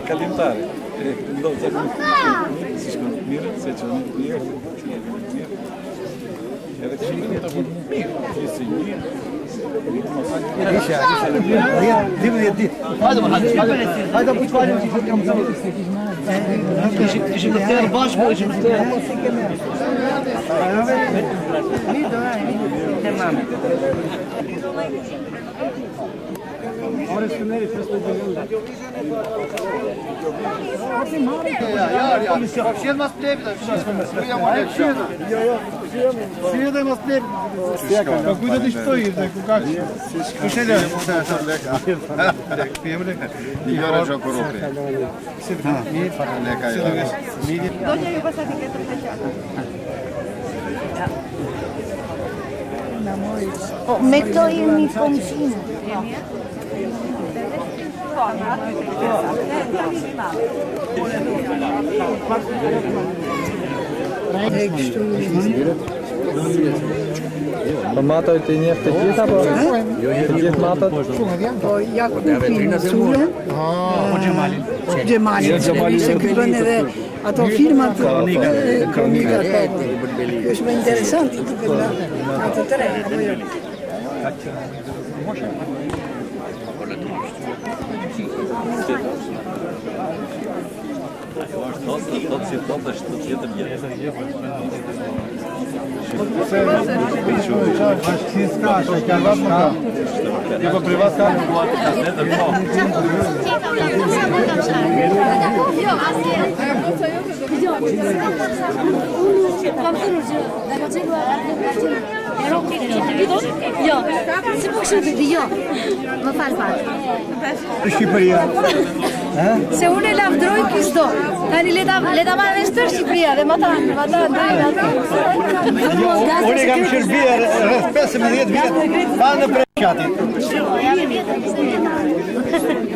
Kalimtare. E, ndodh zakonisht. Si shkon mirë, si që mirë, mirë. Edhe kështu të të mirë, si mirë. Isha, isha. 12 ditë. Hajde, hajde, hajde. Hajde, po çfarë kam thënë. Ishim ishim të tërë bashkë, ishim të tërë. Po kujt do të shtoj dhe ku ka Kush e lë? Jore Gjokurupi. Leka jo. Doña Jugoslavike të të Po, me këto jemi komshinë. E kështu. Po matoj të njeh të gjitha, po? Të gjithë matat? Po, Jakupin, Sulën. Po, Xhemalin. Xhemalin, se ky bën edhe ato filmat kronikat, kronikat, po. Ky është më interesanti duket nga nga të tre, apo jo? Thotë, thotë si thotë është të tjetër vjet. Bashkësi s'ka, është privat më ka. Jo, po privat ka. Jo, si po kështu të di, jo. Më fal pak. Shqipëria. Se unë e lavdroj ky s'do. Tani le ta le ta marrë vesh tërë Shqipëria dhe më ta më ta drejt atë. Unë i kam shërbyer rreth 15 vjet pa në preqatit. Jam e vjetër, 20 vjet.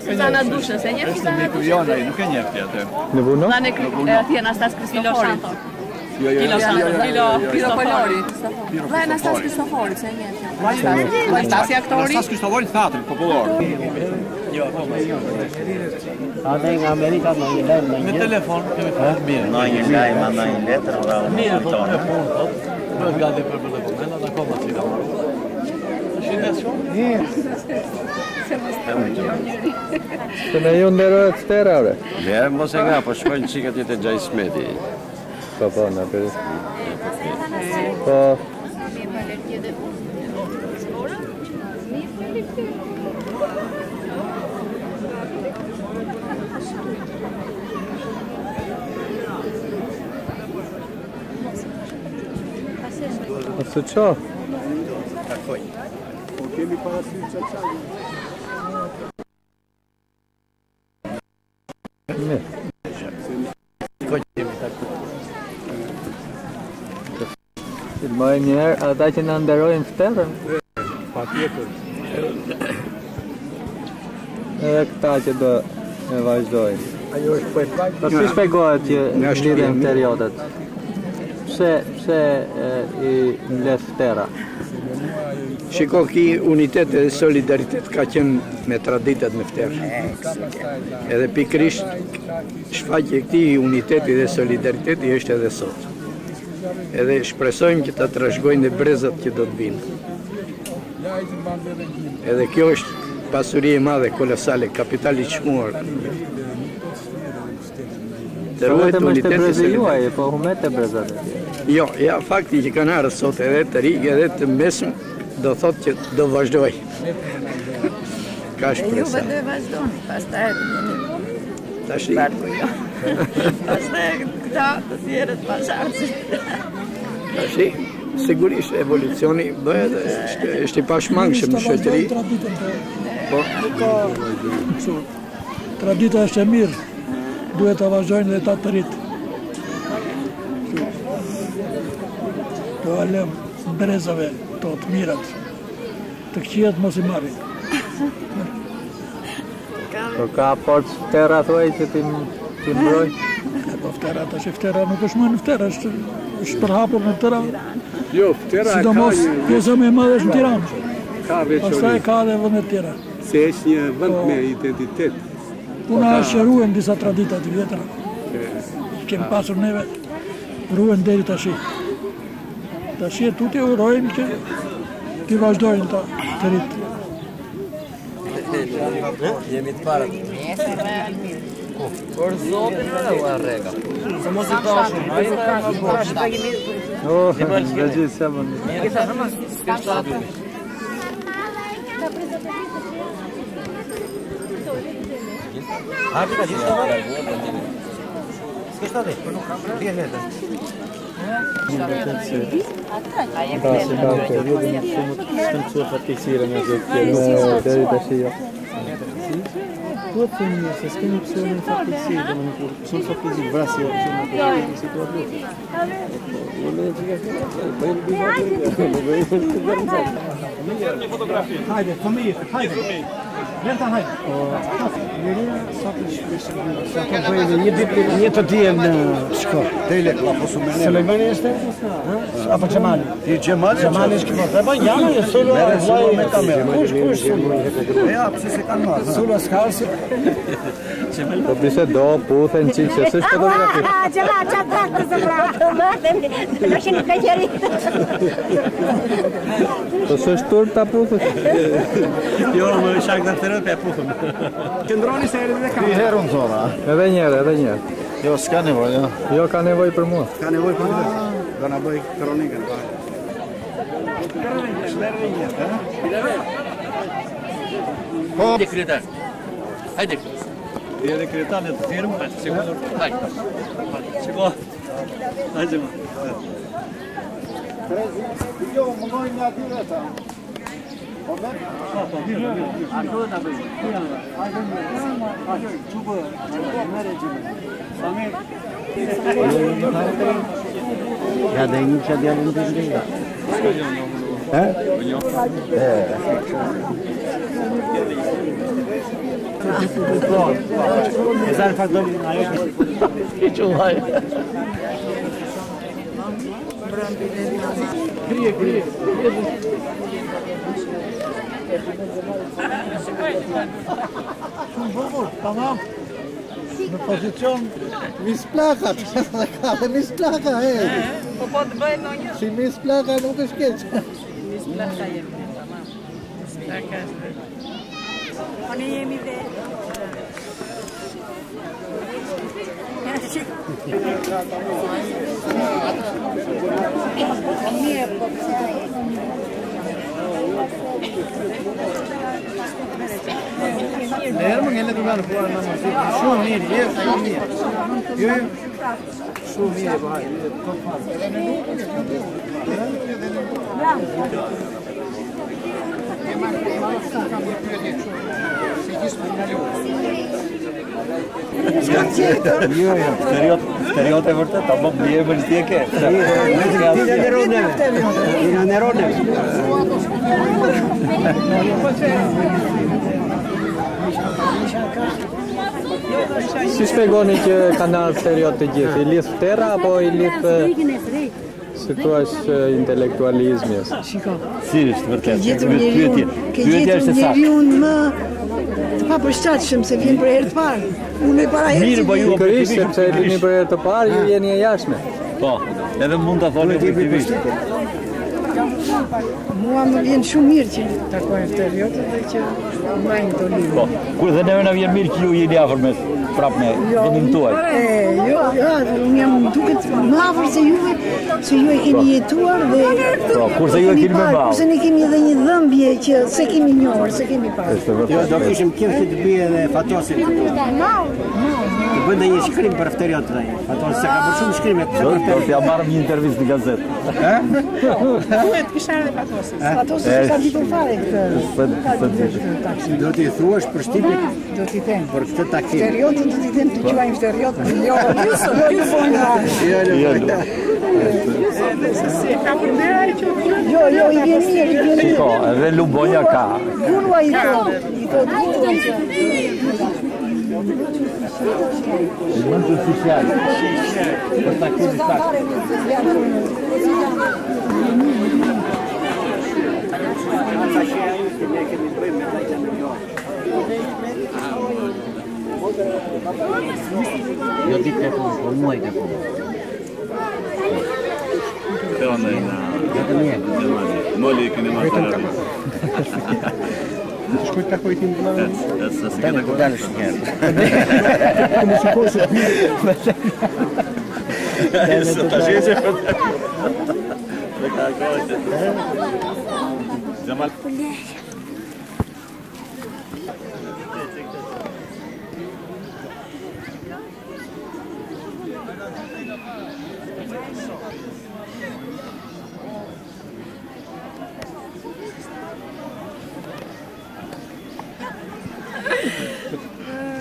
Suzana Dushën, se njeh Është Suzana miku Dushën? jonë ai, nuk e njeh ti atë. Në Vuno? Suzana e atij Anastas Kristoforit. Jo, jo, jo, jo, jo, jo, jo, Piro Polori. Vlla Anastas Kristoforit, se e njeh. Anastasi aktori. Anastas Kristoforit teatrit popullor. Ate nga Amerika në një lajm në Me një. telefon kemi folur mirë. Në një lajm, në një letër, dhe unë Mirë, thotë kujton. me punë, thotë. Bëhet gati për për dokumentat, akoma si ka marrë. Shëndet shumë. Se me ju nderohet ftera, ore. Le, mos e nga, po shkojnë çikët atje te Gjaj Smeti. Po, po, natyrisht. Po, Ose qa? Po kemi parasysh çfarë. Mirë. Filmojmë një herë ata që na nderojnë fterën. Patjetër. Edhe këta që do e vazhdojnë. Ajo është po e pak. Po si shpjegohet që lidhen periodet? Pse pse e, i mbledh ftera? Shiko, ki unitet dhe solidaritet ka qenë me traditat në fterë. Edhe pikërisht shfaqja e këtij uniteti dhe solidariteti është edhe sot. Edhe shpresojmë që ta trashëgojnë dhe brezat që do të vinë. Edhe kjo është pasuri e madhe, kolosale, kapital i çmuar. Të Po ruhet vetëm është e uniteti brezi solidariteti. juaj, po humet e brezat e tjerë. Jo, ja, fakti që kanë ardhur sot edhe të rinj edhe të mesëm do thotë që do vazhdoj. Ka E juve shpresa. do e vazhdoni, pastaj jeni Tash barku jo. Pastaj këta të tjerët pasardhësit. Tashi, sigurisht evolucioni bëhet është, është i pashmangshëm në shoqëri. Po. Ka kështu. Tradita është e mirë. Duhet ta vazhdojnë dhe ta të rritë. T'ua lëmë brezave të të mirat. Të këqijat mos i marrin. Po ka forcë ftera thuaj që t'i t'i mbroj? E po ftera, tash ftera nuk është më në ftera, është është përhapur në tëra. Jo, ftera ka Sidomos pjesa më e madhe është në Tiranë. Ka veçori. Pastaj ka edhe vende të tjera. Se është një vend Po. me identitet. Puna është që ruhen disa tradita të vjetra. Kemi pasur neve, ruhen deri tash. Tash e tutje urojmë që t'i vazhdojnë ta të rritë. Jemi të parët. Për zotin e u arrega. Se mos i dashur, ai tha e më Oh, dhe gjithë se më Hajde ka gjithë shtatë. S'ke shtatë? Bie letër. Ka si ka periudhën e shumë s'kam mësuar fatkeqësira nga gjë të tjera. Deri tash jo. Duhet të themi se s'kemi mësuar në fatkeqësi, domethënë kur mëson fatkeqësi vrasje ose në këtë situatë lufte. Po, jo më që ka bëjmë bëjmë Një fotografi. Hajde, fëmijët, hajde. Lenta hajde. Liria sot është Sa po bëjmë një ditë një të diel në shkollë. Dele, la po su me ne. Sulejmani është? Apo Xhemali? Ti Xhemali? Xhemali është kjo. Po janë e Sulo Merre Sulo me kamerë. Kush kush Sulo? Ja, pse se kanë marrë? Sulo s'ka si. Po bise do, puthen qikë, se s'është fotografi. Xhemal, çfarë traktë të pra? Do shini pleqëri. Po s'është turp ta puthësh. Jo, më shak dhe tërët e puthëm. Qëndroni se erdhi dhe Dy herë unë thora. Edhe një herë, edhe një herë. Jo, s'ka nevojë, jo. Jo, ka nevojë për mua. Ka nevojë për këtë. Do na bëj kronikën. po. Po. Hajde kryetar. Hajde. Ti edhe kryetar në të firmë, sikur. Hajde. Shiko. Hajde më. Jo, mungojnë nga aty veta. Po me? Po, po, mirë, mirë. Ashtu do ta bëjmë. Hajde mirë. Hajde, çupë, merre gjime. Sa mirë. Ja dhe një që djalin të ndrejë. He? E zanë fakt do ajo. Ki qullaj. Grije, grije. Shumë bukur, tamam. Në pozicion Mis plaka, dhe ka dhe mis plaka, e. Po po të bëjë ndonjë. Si mis plaka nuk është keq. Mis plaka jemi, tamam. Mis plaka është. Po ne jemi dhe Mirë, po pse ai? Herë më ngele duke në puar në muzikë. Shumë mirë, je shumë mirë. Jo, jo. Shumë mirë, po hajde. Top fare. Jo, jo, fteriot, fteriot e vërtet, ta bëm mbiemrin ti e ke. Ti na nderon neve. Ti na nderon neve. Si shpjegoni që kanë ardhur seriot të gjithë? I lidh ftera apo i lidh si thua intelektualizmi ose? Shiko. Si është Ke vërtet? gjetur njeriun, Pyetje, ke pyetja gjetur është e saktë. njeriun më të papërshtatshëm se vjen për herë të parë. Unë e para herë Mirë, që po vjen. ju Pikërisht sepse e vini për herë të parë, ju jeni e jashtme. Po, edhe mund ta thoni objektivisht. Mua më vjen shumë mirë që takojnë fteriotët dhe që mbajnë këto lidhje. Po, kur dhe neve na vjen mirë që ju jeni afër me prap me vendin tuaj. E, jo, jo, unë jam duket më afër se juve, se ju e keni jetuar dhe Po, kurse ju e keni me parë, ballë. Kurse ne kemi edhe një dhëmbje që se kemi njohur, se kemi parë. Është vërtet. Jo, do kishim qef që të bie edhe Fatosin. Mau, mau. Të bënte një shkrim për Fteriotët ai. Ato se ka bërë shumë shkrime për Do do t'ja marrëm një intervistë në gazetë. Duhet kisha ardhur Fatosit. Fatosi s'e ka ditur fare këtë. S'e di. Do t'i thuash përshtypjet Do t'i them. për këtë takim. Fteriotët do t'i them të quajmë Fteriot. Jo, jo, Lubonja. Jo, jo. Se ka përndera ai që Jo, jo, i vjen mirë, i vjen mirë. Shiko, edhe Lubonja ka. Gurua i thotë, i thotë gurua. I mund të si fjalë. Për takimin S'u fare me janë. Ne kemi bëjmë me ata që janë në Vlorë. Jo ditë e punë, po muajt e punë. Vetëm një. Moli e keni marrë. Shkoj të takoj tim vëllain. Tani ku dalësh një herë. Xhemal.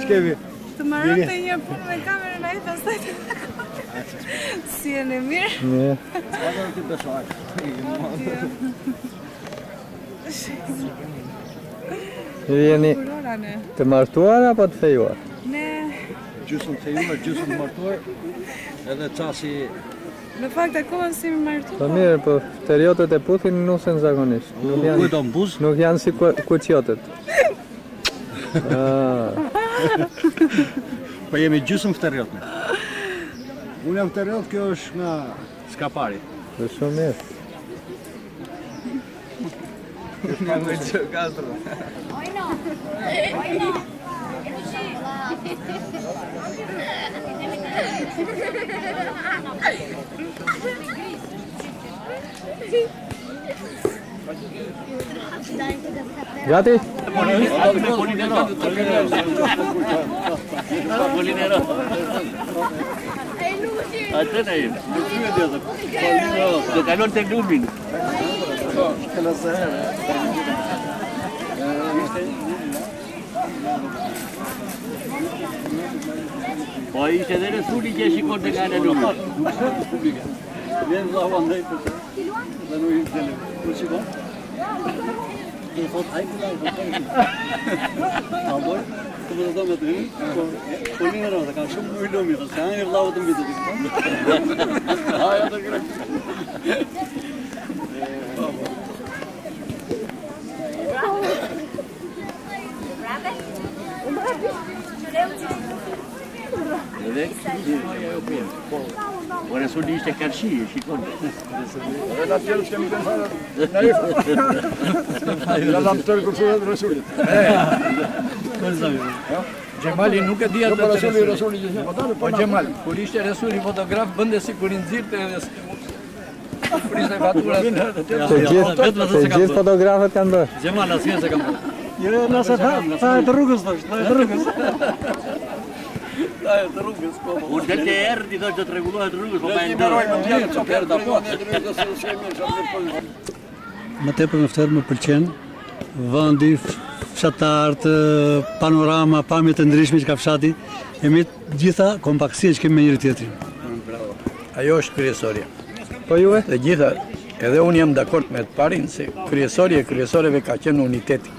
Ç'kemi? Të marrë të një punë me kamerën ai, pastaj të takoj. Si jeni mirë? Mirë. Ju jeni Kurora ne. të martuar apo të fejuar? Ne, Gjysmë të fejuar, gjysmë të martuar, edhe casi në fakt akoma s'jemi martu. Po mirë, po fteriotët e puthin nusen zakonisht. Nuk janë Kujto në buz? Nuk janë si ku- kuqjotët. Ah, Po jemi gjysmë fteriot ne. Unë jam fteriot, kjo është nga Skapari. po shumë mirë. Gati? Atë na jemi. Do kalon tek lumin. Po ishte edhe Resuli që e shikon tek ana e lumit. Vjen vllau andej për të. Dhe nuk i del. Po shikon? Do thot ai vllau, do thot. Ta boj? Të më do me të hynë, po po një herë, ka shumë ujë lumi, thotë, se ajnë vllau të mbitë. Ajo të kre. Edhe ajo po. Po Resuli ishte karshi, e shikon. Edhe na tjerë s'kemi qenë fare. Na lam tërë kursurat Resulit. Xhemali nuk e di Jo, atë po Resuli, të Resuli gjithnjë. Po dalë, Po Xhemal, kur ishte Resuli fotograf, bënde si kur i nxirrte edhe s- priste faturat. Të gjithë të gjithë fotografët kanë bërë. Xhemal asnjë se kam bërë. Jo, nëse tha, tha e të rrugës thosh, tha e të rrugës. Tha e të rrugës, po. po. Unë del te erdhi, thosh do të rregullohet rrugës, po Ne pa e i ndër. mbarojmë të tjerë, çfarë Perda, po. Më tepër në Fterrë më pëlqen vendi, fshatarët, panorama, pamjet e ndryshme që ka fshati, e me të gjitha kompaktësia që kemi me njëri tjetrin. Ajo është kryesorja. Po juve? Të gjitha, edhe unë jam dakord me të parin se kryesorja e kryesoreve ka qenë uniteti,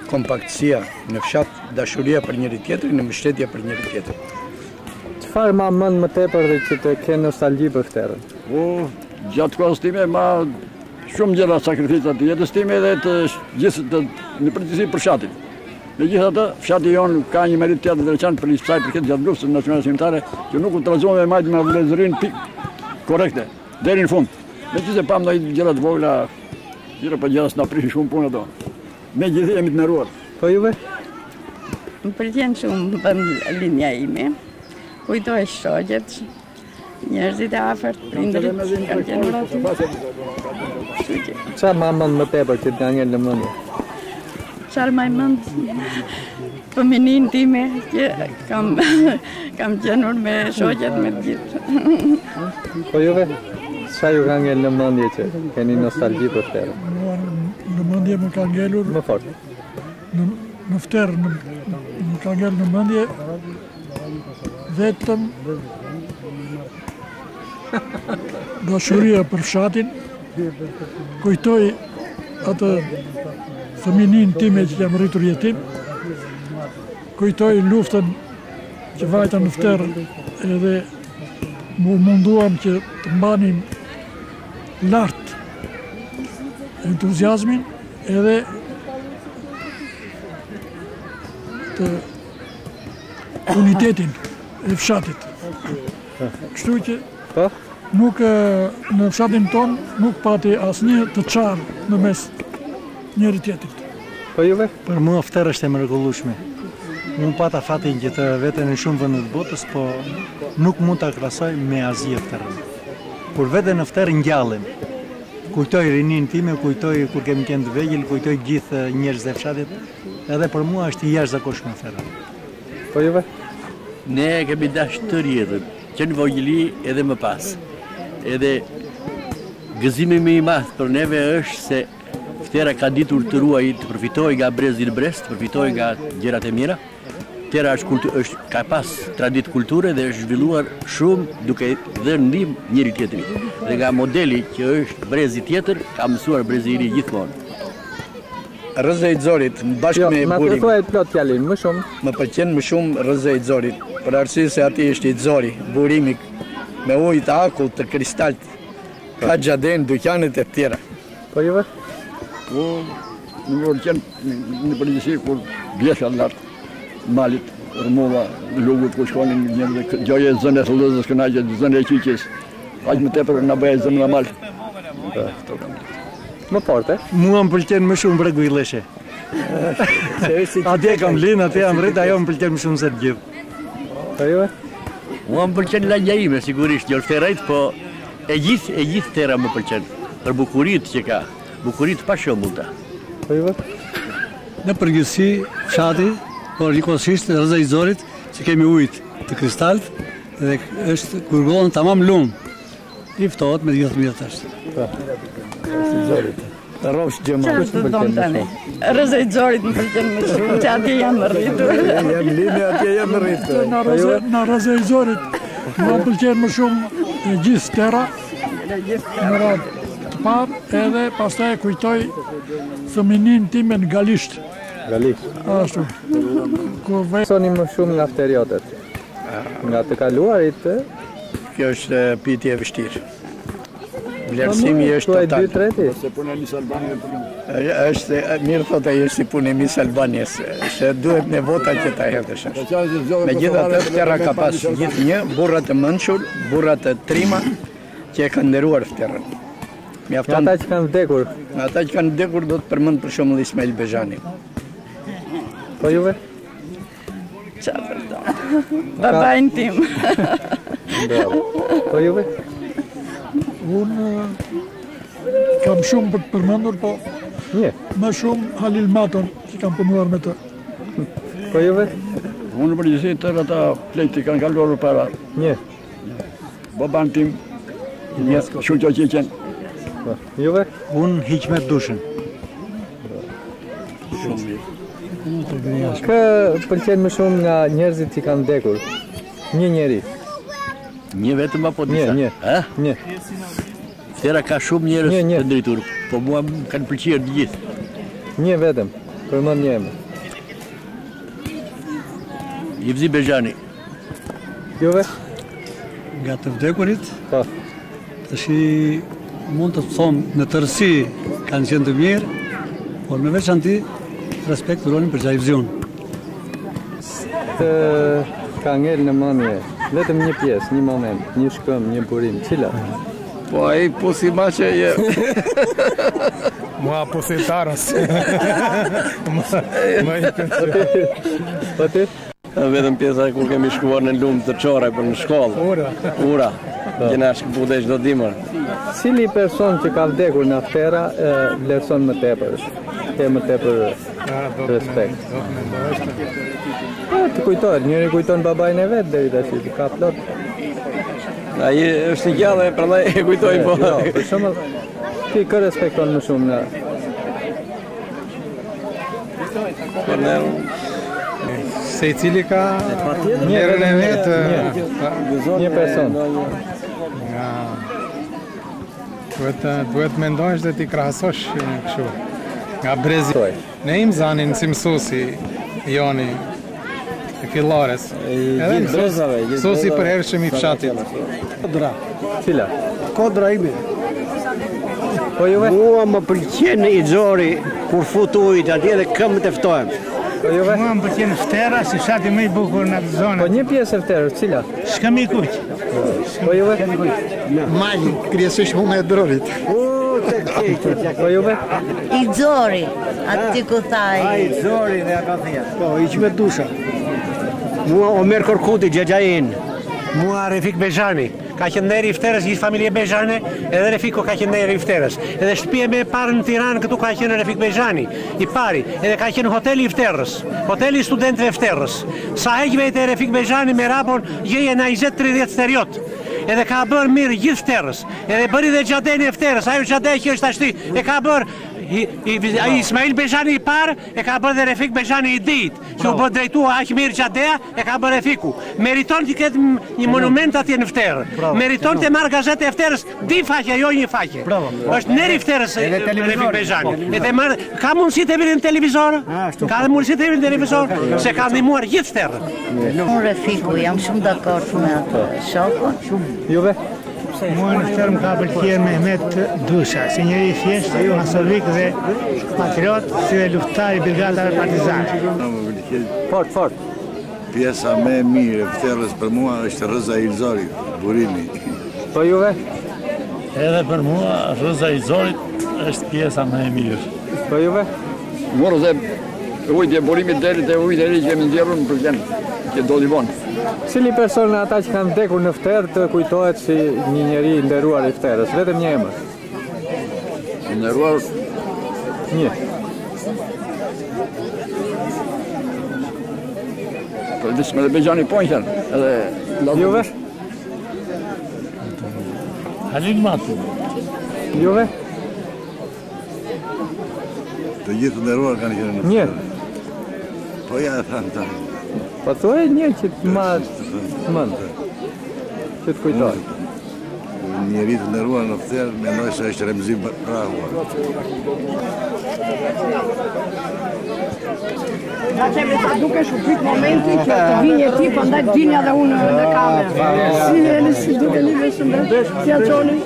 kompaktësia në fshat, dashuria për njëri tjetrin, në mbështetja për njëri tjetrin. Çfarë ma mend më tepër dhe që të ke nostalgji për Fterrën? Po, gjatë kohës time ma shumë gjëra sakrifica të jetës time dhe të gjithë të, në përgjithësi për fshatin. Megjithatë, fshati jon ka një merit tjetër të veçantë për sa i përket gjatë luftës nacionale çlirimtare, që nuk u trazuam me majtë me vëllezërinë pik korrekte deri në fund. Megjithëse pam ndonjë gjëra të vogla, gjëra po gjëra s'na prishin shumë punë ato. Ne gjithë jemi të nderuar. Po juve? Më pëlqen shumë vendlindja ime. Kujtoj shoqet, njerëzit e afërt, prindërit kanë qenë aty. Kështu që Çfarë ma mend më tepër që të ka ngel në mendje? çfarë mbaj mend? Fëmininë time që kam, kam qenur me shoqet me të gjithë. Po juve, ça ju ka ngel në mendje që keni nostalgji për Fterrën? Mua në mendje më ka ngelur... Më fort. Në, në Fterrë në, më ka ngelur në mendje vetëm dashuria për fshatin, kujtoj atë fëmininë time që jam rritur jetim, kujtoj luftën që vajta në Fterrë edhe u munduam që të mbanim lart entuziazmin edhe të unitetin e fshatit. Kështu që po? nuk në fshatin tonë nuk pati asnjë të çarë në mes njëri tjetrit. Po juve? Për mua Fterra është e mrekullueshme. Unë pata fatin që të vete në shumë vende të botës, po nuk mund ta krahasoj me asgjë Fterrën. Kur vete në Fterrë ngjallem. Kujtoj rininë time, kujtoj kur kemi qenë të vegjël, kujtoj gjithë njerëzit e fshatit, edhe për mua është i jashtëzakonshme Fterra. Po juve? Ne e kemi dashtë tërë jetën, që në vogëli edhe më pas. Edhe gëzimi më i madh për neve është se Ftera ka ditur të ruajë, të përfitojë nga brezi në brez, të përfitojë nga gjërat e mira. Ftera është kultu, është ka pas traditë kulture dhe është zhvilluar shumë duke dhënë ndihmë njëri tjetrit. Dhe nga modeli që është brezi tjetër, ka mësuar brezi i ri gjithmonë. Rrëzë i Xorit, bashkë jo, me burim. Jo, ma thuaj plot fjalinë, më shumë. Më pëlqen më shumë Rrëzë i Xorit, për arsye se aty është i Xori, burimi me ujë të akullt, të kristalt, ka xhadenë, dyqanet e tjera. Po juve? Po, më pëlqen në përgjithësi kur bjesha lart malit, rrëmulla, lugut ku shkonin njerëzit, dëgjoje zënë e thëllëzës, kënaqje, zënë e qiqës. Aq më tepër na bëhej zemra mal. Po, këto kam. Më fort, e? Mua më pëlqen më shumë Bregu i Lleshit. Atje kam lind, atje jam rrit, ajo më pëlqen më shumë se të gjithë. Po juve? Mua më pëlqen lagja ime, sigurisht, jo Fterrajt, po e gjithë e gjithë Ftera më pëlqen për bukuritë që ka, bukuritë pa shembullta. Po juve? Në përgjithësi, fshati, por njëkohësisht Rrëzë i Xorit, që kemi ujë të kristalt dhe është gurgullon tamam lum. I ftohtë me gjithë mirë është. Po. Të rrofsh Xhemal. Çfarë të them tani? Rrëzë i Xorit më pëlqen më shumë, që atje jam rritur. Jam lindur atje jam rritur. Në rrëzë, në rrëzë i Xorit më pëlqen më shumë e gjithë Ftera. Në radhë të parë edhe pastaj e kujtoj fëmininë time në Galisht. Galisht. Ashtu. Ku ve... Soni më shumë nga fteriotët. Nga të kaluarit Kjo është pyetje e vështirë. Vlerësimi është total. Dy treti. Se puna e Miss Albania për Është mirë thotë ai është si punë e Miss Albanias, se duhet me vota që ta hedhësh. Megjithatë Ftera ka pas gjithnjë burra të mençur, burra të trima që e kanë nderuar Fterën. Mjafton. Nga ata që kanë vdekur. Nga ata që kanë vdekur do të përmend për shembull Ismail Bezhanin. Po juve? Qa të do? Babain tim. Bravo. Po juve? Unë kam shumë për të përmendur, po Një. më shumë Halil Maton që kam punuar me të. Po juve? Unë në përgjithësi tërë ata pleqtë që kanë kaluar përpara. Një. Baban tim, një, Shuqo Qiqen. Po, juve? Unë Hiqmet Dushën. Shumë mirë. Kë pëlqen më shumë nga njerëzit që kanë vdekur? Një njeri. Një vetëm apo disa? Një, një. Ha? Një. Ftera ka shumë njerëz Një, një. të ndritur, po mua më kanë pëlqyer të gjithë. Një vetëm. Përmend një emër. Ivzi Bezhani. Juve? Nga të vdekurit? Po. Tashi mund të them në tërësi kanë qenë të mirë, por në veçanti respekt uronim për xha Ivziun. Të ka ngel në mendje vetëm një pjesë, një moment, një shkëmb, një burim, cila? Po ai pusi maçe je. Mua pusi tarës. Më i Po ti? Vetëm pjesa kur kemi shkuar në lumë të Çore për në shkollë. Ura. Ura. Që na shkëputej çdo dimër. Cili person që ka vdekur nga Ftera e vlerëson më tepër? ke më tepër respekt? Do të mendohesh të... Po, të kujtohet, njëri kujton babain e vet deri tash, ka plot. Ai është i gjallë, prandaj e kujtoj po. Jo, për shembull, ti kë respekton më shumë në Po ne Secili ka njerën e vet, një person. Nga duhet duhet mendohesh dhe t'i krahasosh kështu. Nga brezi. Naim Zanin si mësuesi joni i fillores. Edhe brezave, mësuesi i përhershëm i fshatit. Kodra. Cila? Kodra ime. Po juve? Mua më pëlqen Ixhori kur fut ujit atje dhe këmbët e ftohen. Po juve? Mua më pëlqen Ftera si fshati më i bukur në atë zonë. Po një pjesë e Fterës, cila? Shkëmbi i Kuq. Po juve? Mali, kryesisht huma e drorit. Po juve? Ixhori, aty ku tha ai. Ai Ixhori dhe ata thia. Po, Iqmet Dusha. Mua Omer Korkuti, xhaxhai im. Mua Refik Bezhani, ka qenë nderi i Fterës, gjithë familje Bezhane, edhe Refiku ka qenë nderi i Fterës. Edhe shtëpia më e parë në Tiranë këtu ka qenë Refik Bezhani, i pari, edhe ka qenë hoteli i Fterës, hoteli i studentëve Fterës. Sa herë që vete Refik Bezhani me rapon, gjeje na 20-30 steriot. Edhe ka bërë mirë gjithë Fterës. Edhe bëri dhe xhadenë e Fterës, ajo xhade që është tashti, e ka bërë ai Ismail Bezhani i parë, e ka bërë dhe Refik Bezhani i dytë, që u bë drejtua aq mirë xhadeja, e ka bërë Refiku. Meriton të ketë një monument atje në Fterë. Meriton të marrë gazeta e Fterës dy faqe, jo një faqe. Është nderi i Fterës Refik Bezhani. Edhe marr, ka mundësi të vijë në televizor? Ka dhe mundësi të vijë në televizor se ka ndihmuar gjithë Fterën. Unë Refiku, jam shumë dakord me atë shokun. Juve? Mua në Fterë më ka pëlqyer Mehmet Dusha, si njeri i thjeshtë, masovik dhe patriot, si dhe luftëtar i brigadave partizane. Fort, fort. Pjesa më e mirë e Fterrës për mua është rrëza e Ixhorit, burimi. Po juve? Edhe për mua rrëza e Ixhorit është pjesa më e mirë. Po juve? Mua rrëza e ujit e burimit deri te ujit e ri që kemi nxjerrur më pëlqen, që doli vonë. Cili person nga ata që kanë vdekur në Fterrë të kujtohet si një njeri i nderuar i Fterrës? Vetëm një emër. I nderuar një. Po Ismail Bezhani po një edhe Juve? Halil Mati. Juve? Të gjithë të nderuar kanë qenë në Një. Po ja e thanë ta. Po thuaj një që të mbahet mend. Që të kujtoj. Njeri të nderuar në Fterrë, mendoj se është Remzi Prahua. Nga që me sa dukesh u prit momenti që të vinje ti, prandaj të vinja dhe unë në kamerë. Si jeni, si dukeni me shëndet, si ja çoni?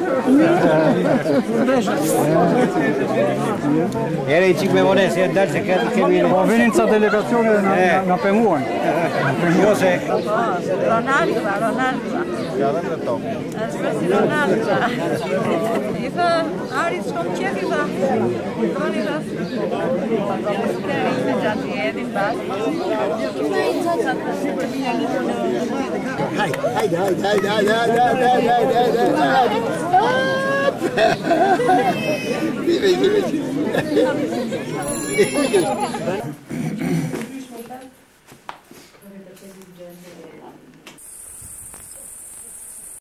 Ere i çik me vonesë, e dalë se këtë kemi... Po vinin ca delegacione dhe na, na penguan. Jo se... Ronaldo, Ronaldo. Ja dhe në tokë. Ronaldo. I tha, Ari s'kom qef, i tha. Toni tha. Gjatë jedin bashkë. Hajde, hajde, hajde, hajde, hajde, hajde, hajde, hajde, hajde, hajde. Vive, vive, vive.